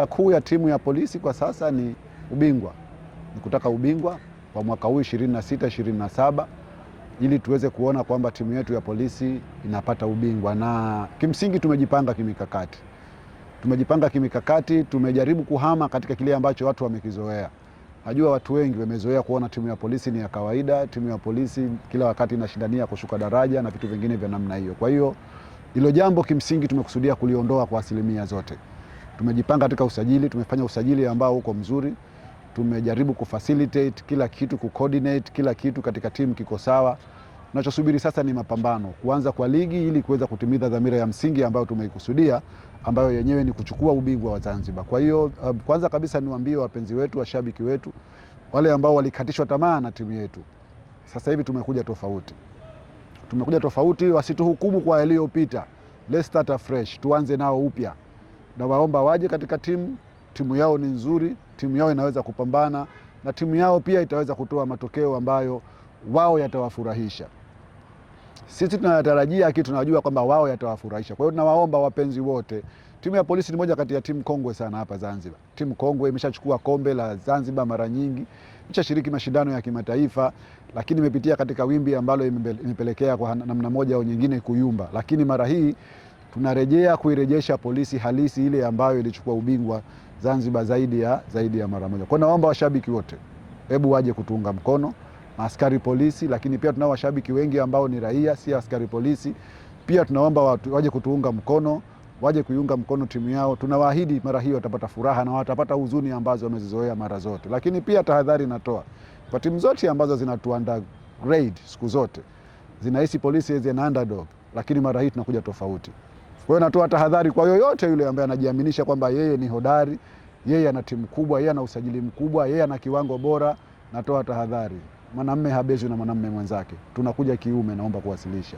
Kuu ya timu ya Polisi kwa sasa ni ubingwa, ni kutaka ubingwa kwa mwaka huu 26 27 ili tuweze kuona kwamba timu yetu ya Polisi inapata ubingwa, na kimsingi tumejipanga kimikakati, tumejipanga kimikakati, tumejaribu kuhama katika kile ambacho watu wamekizoea. Najua watu wengi wamezoea kuona timu ya Polisi ni ya kawaida, timu ya Polisi kila wakati inashindania kushuka daraja na vitu vingine vya namna hiyo. Kwa hiyo hilo jambo kimsingi tumekusudia kuliondoa kwa asilimia zote. Tumejipanga katika usajili, tumefanya usajili ambao uko mzuri, tumejaribu kufacilitate kila kitu, kucoordinate kila kitu katika timu kiko sawa. Tunachosubiri sasa ni mapambano, kuanza kwa ligi ili kuweza kutimiza dhamira ya msingi ambayo tumeikusudia, ambayo yenyewe ni kuchukua ubingwa wa Zanzibar. Kwa hiyo kwanza kabisa niwaambie wapenzi wetu, washabiki wetu, wale ambao walikatishwa tamaa na timu yetu, sasa hivi tumekuja tofauti, tumekuja tofauti. Wasituhukumu kwa yaliyopita, let's start afresh, tuanze nao upya. Nawaomba waje katika timu, timu yao ni nzuri, timu yao inaweza kupambana na timu yao pia itaweza kutoa matokeo ambayo wao yatawafurahisha. Sisi tunayatarajia, lakini tunajua kwamba wao yatawafurahisha. Kwa hiyo tunawaomba wapenzi wote, timu ya Polisi ni moja kati ya timu kongwe sana hapa Zanzibar. Timu kongwe imeshachukua kombe la Zanzibar mara nyingi, imeshashiriki mashindano ya kimataifa, lakini imepitia katika wimbi ambalo imepelekea kwa namna moja au nyingine kuyumba, lakini mara hii tunarejea kuirejesha Polisi halisi ile ambayo ilichukua ubingwa Zanzibar zaidi ya mara moja. Kwa naomba washabiki wote, hebu waje kutuunga mkono, askari polisi, lakini pia tunao washabiki wengi ambao ni raia, si askari polisi. Pia tunaomba watu waje kutuunga mkono, waje kuiunga mkono timu yao. Tunawaahidi mara hiyo watapata furaha na watapata huzuni ambazo wamezizoea mara zote. Lakini pia tahadhari natoa kwa timu zote ambazo zinatu undergrade siku zote, zinahisi Polisi is an underdog, lakini mara hii tunakuja tofauti. Kwa hiyo natoa tahadhari kwa yoyote yule ambaye anajiaminisha kwamba yeye ni hodari, yeye ana timu kubwa, yeye ana usajili mkubwa, yeye ana kiwango bora. Natoa tahadhari, mwanamme habezwi na mwanamme mwenzake. Tunakuja kiume, naomba kuwasilisha.